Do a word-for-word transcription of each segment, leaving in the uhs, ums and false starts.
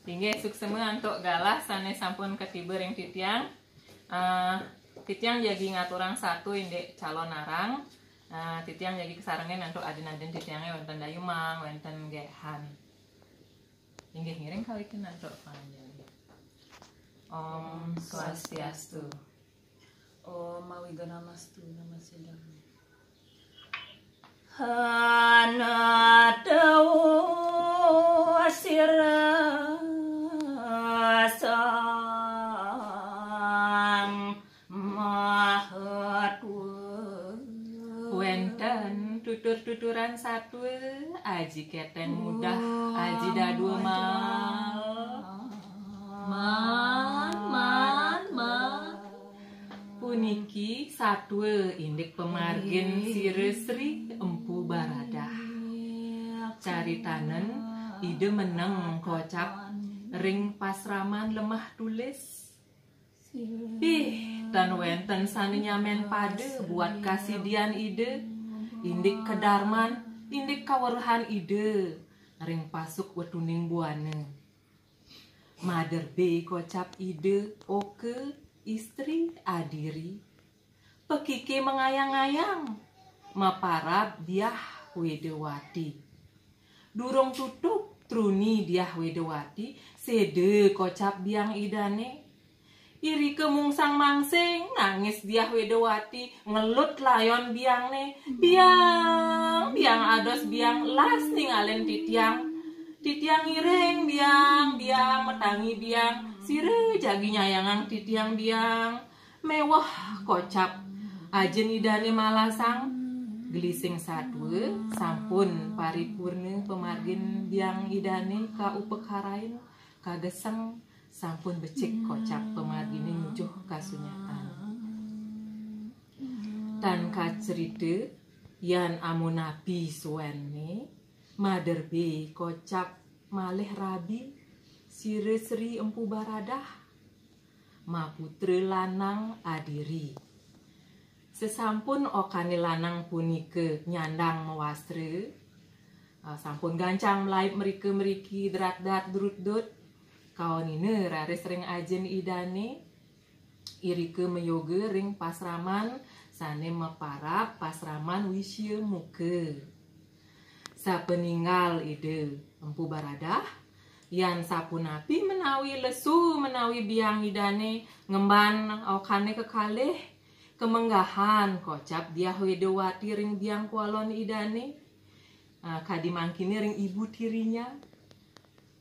Inggih, suksma antuk galah sané sampun katiba ring titiang. Ah, titiang jagi ngaturang satu indik calonarang. Ah, titiang jagi kasarengin antuk adin-adin titiangé wénten Dayumang, wénten Gehan. Inggih, ngiring kawitin antuk panganjali. Om Swastiastu. Om Awighnamastu Namo Siddham. Hana tau sira sang mahatua. Wénten tutur-tuturan satua, aji kéténg mudah, aji dadua mal. Man, man, man. Puniki satua indik pamargin sira Sri Empu Baradah. Caritanen Ida meneng kocap ring pasraman Lemah Tulis. Ih, tan wénten sané nyamén pada buat kasidian Ida, indik kadarman, indik kaweruhan Ida ring pasuk wetuning buana. Maderbé kocap Ida oka istri adiri. Pakike mangayang-ayang, maparab Diah Wedawati. Durung tutup truni Diah Wedawati, séda kocap biang Idané. Irika mungsang-mangsing, nangis Diah Wedawati, ngelut layon biangné. "Biang, biang ados biang, las ningalin titiang. Titiang ngiring biang, biang matangi biang, sira jagi nyayangang titiang biang." Méweh kocap ajin Idané malasang, gelising satua, sampun paripurna pamargin biang Idané kaupakarain, kageseng, sampun becik kocap pamarginé nuju kasunyatan. Tan kacerita, yan amunapi suénné, maderbé kocap malih rabi, sira Sri Empu Baradah, maputra lanang adiri. Sasampun okané lanang punika nyandang mawastra, ah, sampun gancang malaib mrika-mriki, drat-dat drut-dut, kaonina raris ring ajin Idané, irika mayoga ring pasraman sané maparab pasraman Wisya Muka. Sapaninggal Ida Empu Baradah, yan sapunapi menawi lesu menawi biang Idané ngemban okané kekalih, kamenggahan kocap Diah Wedawati ring biang kualon Idané, ah, kadi mangkiné ring ibu tirinya.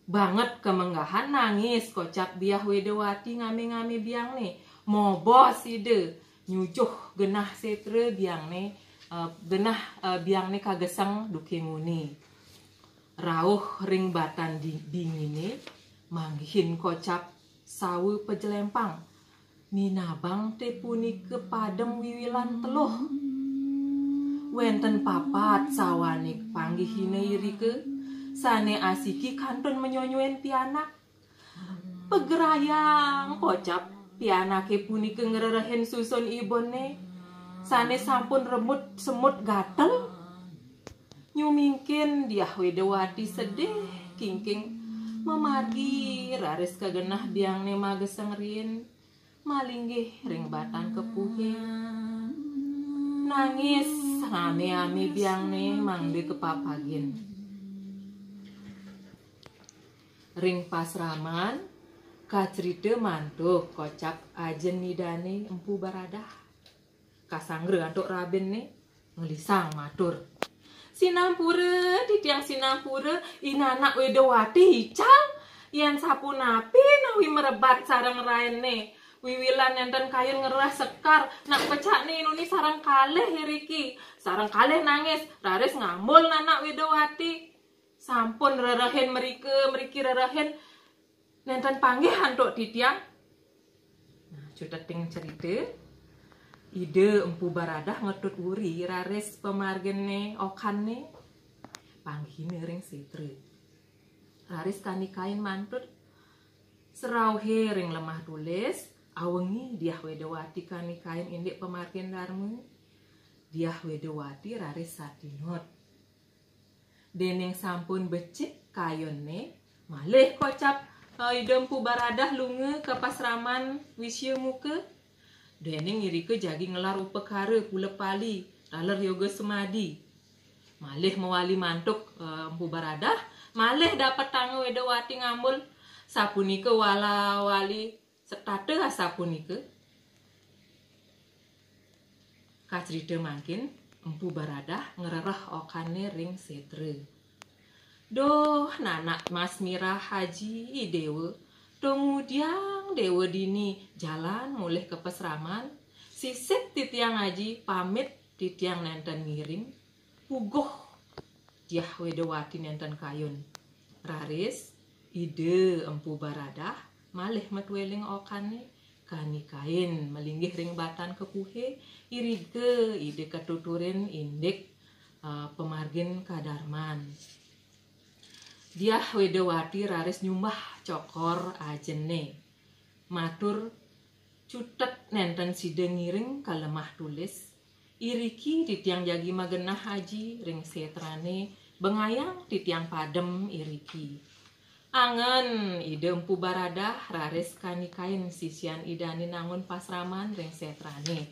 Banget kamenggahan nangis kocap Diah Wedawati ngame-ngame biangné. Mobos Ida nyujuh genah sétra biangné, eh, genah, eh, biangné kageseng duké nguni. Rauh ring batan di-, dinginé, manggihin kocap sawa pajelémpang. Minabang té punika padem wiwilan teluh. Wénten papat sawané panggihina irika, sané asiki kantun manyonyuin pianak. Pagrayang kocap pianaké punika ngrerehin susun ibunné, sané sampun remut semut gatel. Nyumingkin Diah Wedawati sedih kingking, mamargi raris ka genah biangné mageseng riin, malinggih ring batan kepuhé. Nangis ame-ame biangné mangda kapapagin. Ring pasraman, kacerita mantuk kocap ajin Idané Empu Baradah. Kasanggra antuk rabinné, nglisang matur. "Sinampura, titiang sinampura, Inanak Wedawati ical, yén sapunapi nawi marebat sareng raéné. Wiwilan nénten kayun ngrereh sekar, nak pecakné inuni sareng kalih iriki. Sareng kalih nangis, raris ngambul Nanak Wedawati. Sampun rerehin mrika, mriki rerehin, nénten panggih antuk titiang." Nah, cuteting cerita, Ida Empu Baradah Ngetut Wuri raris pamarginé okanné, panggihina ring sétra. Raris kanikain mantuk, serauhé ring lemah tulis, awengi Diah Wedawati kanikain indik pamargin darma. Diah Wedawati raris satinut. Déning sampun becik kayunné, malih kocap Eh, Ida Empu Baradah lunga ka pasraman Wisya Muka. Dening irika jagi ngelar upakara pula pali, taler yoga semadi. Malih mawali mantuk, eh, Empu Baradah, malih dapetanga Wedawati ngambul. Sapunika wala-wali setata asapunika. Kacrita mangkin, Empu Baradah ngrereh okanne ring setra. Duh, nanak Mas Mirah Aji, Dewa, to ngudiang Dewa dini jalan mulih ka pasraman, sisip titiang Aji pamit titiang nenten ngiring, puguh Diah Wedawati nenten kayun. Raris, Ida Empu Baradah malih matweling okanne, kani kain malinggih ring batan kepuhe, irika Ida katuturin indik, eh, pamargin kadarman. Diah Wedawati raris nyumbah cokor ajenne. Matur, cutet nenten sida ngiring ka lemah tulis. Iriki titiang jagi magenah Aji ring setrane, bengayang titiang padem iriki. Angen Ida Empu Baradah raris kani kain sisian Idane nangun pasraman ring setrane.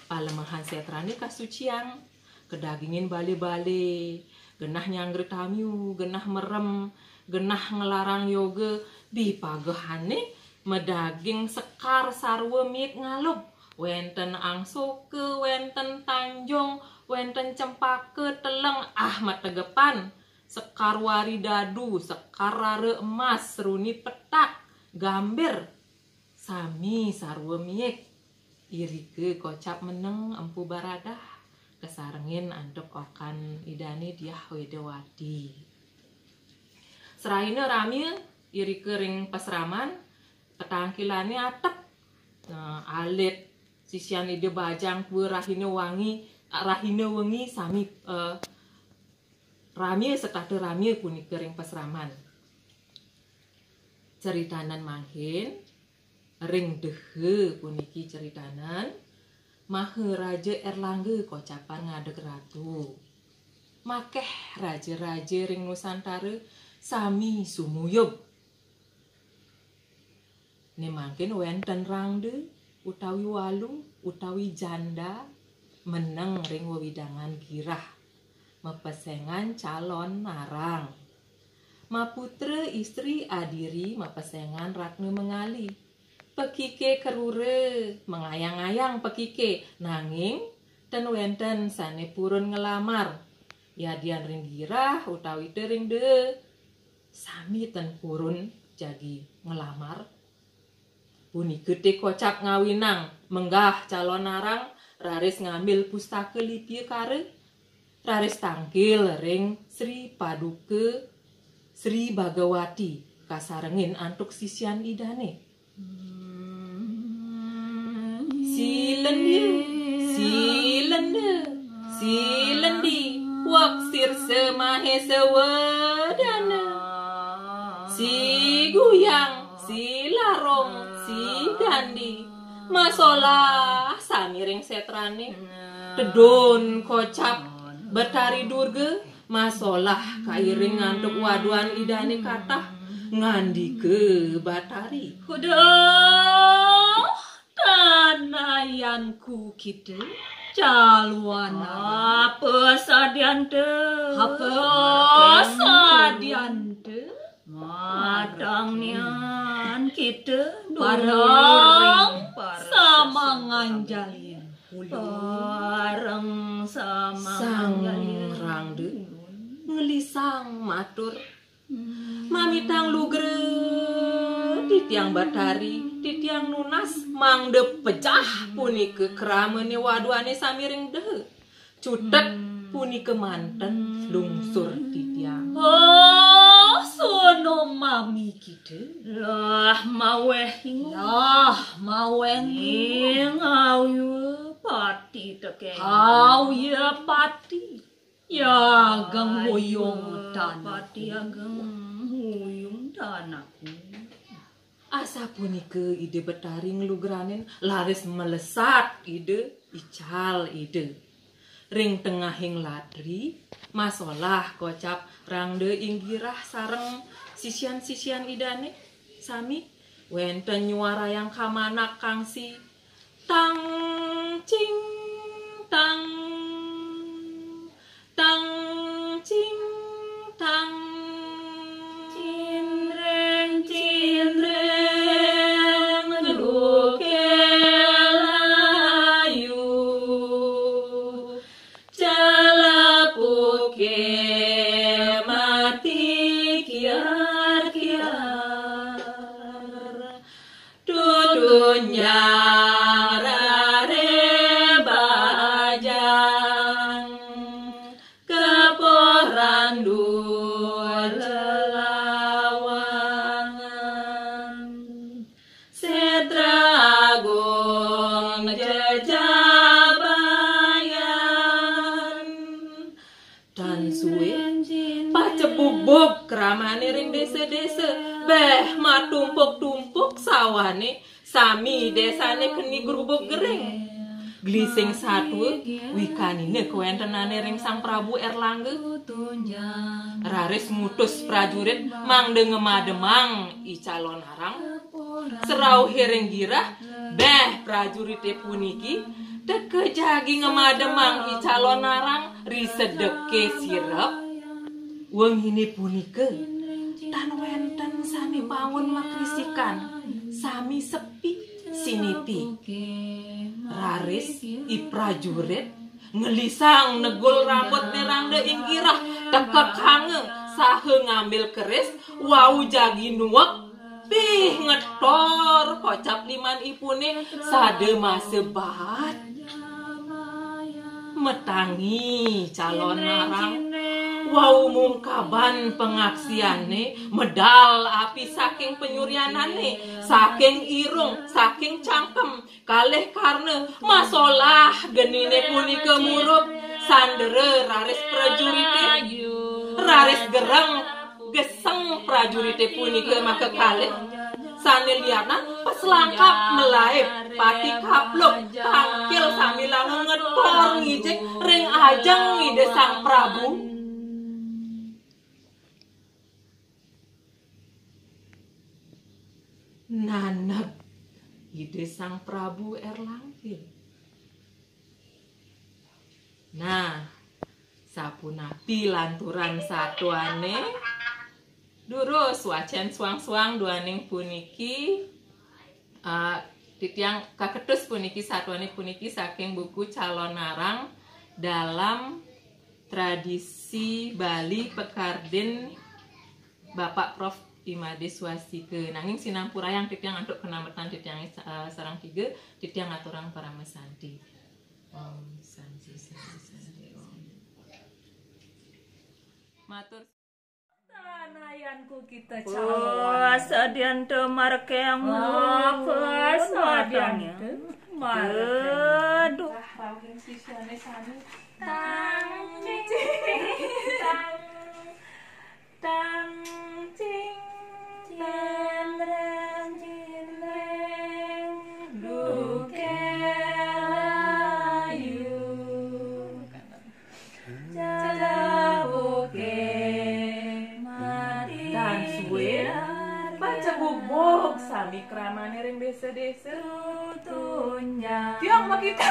Palemahan setrane kasuciang, kadagingin bale-bale, genah nyanggra tamiu, genah merem, genah nglarang yoga, bipagehane madaging sekar sarwa miik ngalub, wenten angsoka, wenten tanjung, wenten cempaka, teleng, ah, mategepan, sekar wari dadu, sekar rara emas, runi petak, gambir, sami sarwa miik. Irika kocap meneng Empu Baradah, kasarengin antuk okan Idane Diah Wedawati. Seraina ramia irika ring pasraman, petangkilane atep. Nah, alit, sisian Ida Bajang Tua, rahina wangi, rahina wengi sami, eh, ramia setata ramia punika ring pasraman. Ceritanan mangkin, ring deha puniki ceritanan, Maharaja Erlangga kocapan ngadeg ratu. Makeh raja-raja ring Nusantara sami sumuyub. Ne mangkin wenten rangda utawi walu utawi janda meneng ring wewidangan girah, mapesengan calon narang. Maputra istri adiri mapesengan ratna mengali. Pekike kerura, mengayang-ayang pekike, nanging ten wenten sane purun ngelamar. Yadian ring girah utawi te ring dea, sami ten purun jagi ngelamar. Punika te kocap ngawinang menggah calon narang, raris ngambil pustaka lipia kara, raris tangkil ring Sri Paduka Sri Bagawati kasarengin antuk sisian Idane. Silendya, silenda, silendi, wak sirsa mahesa wedana. Siguyang, silarung, sigandi. Masolah sami ring setrane. Tedun kocap Betari Durga, masolah kairing antuk waduan Idane katah, ngandika Batari. Kuduh tanayanku kita, jaluan apa sadianta? Apa sadianta? Matang nian kita parang sama nganjalin. Parang sama Sang Rangda ngelisang matur, mamitang lugra titiang Batari, titiang nunas mangda pejah punika kramane waduane sami ring deha. Cutet punika manten lungsur titiang. Oh, sono mami kita. Lah maweh ingu. Lah maweh ingu. Ing awi pati teke. Awi pati. Ya ageng huyung tanah. Pati ageng huyung tanahku. Asapunika Ida Betari nglugranin, laris melesat Ida, ical Ida. Ring tengahing latri, masolah kocap Rangda Inggirah sareng sisian-sisian Idane. Sami wénten nyuarayang kamanak kangsi, tang cing tang, tang cing tang. Cinreng cinreng duké layu, celepuké mati kiar-kiar. Tutunjang raré bajang, keporan dua lelawangan. Sétra Agung jejabayan. Tan sué, pacebubug kramané ring désa-désa. Béh, matumpuk-tumpuk sawané, sami désané keni grubug gering. Glising satua, wikanina kawéntenané ring Sang Prabu Erlangga. Raris ngutus prajurit mangda ngemademang I Calonarang. Serauhé ring girah, béh, prajurité puniki teka jagi ngemademang I Calonarang ri sedeké sirep. Wenginé punika tan wénten sané bangun makrisikan, sami sepi siniti. Raris I prajurit ngelisang negul rambut nirangda ing girah, tekekanga saha ngambil keris, wau jagi nuek, pih ngetor kocap liman ipuné, sada masebat. Matangi Calonarang, wau mungkaban pangaksiané, medal api saking panyuryanané, saking irung, saking cangkem, kalih karna masolah geniné punika murup, sandera raris prajurité, raris gereng geseng prajurité punika makakalih. Sané lianan paslangkap malaib, pati kapluk, tangkil sami langun ngetor ngijik ring ajeng Ida Sang Prabu. Naneg Ida Sang Prabu Erlangga. Nah, sapunapi lanturan satuané? Durus wacén suang-suang duaning puniki. Ah, titiang kaketus puniki, satuané puniki saking buku Calonarang dalam Tradisi Bali Pekardin Bapak Prof Imade Swastika. Nanging sinampurayang titiang antuk kanametan titiang, eh, sareng tiga, titiang aturang paramasanti. Om Santi, Santi, Santi, Om. Matur. Tanayanku kita calon. Sadyanto markeng. Apa sadyanto markeng? Aduh. Rauhing sisyané sami. Tang cing, tang, tang cing, tang reng, reng, duké layu. Calabuké mati. Tan sué, pacebubug sami kramané ring désa-désa. Tiang makita.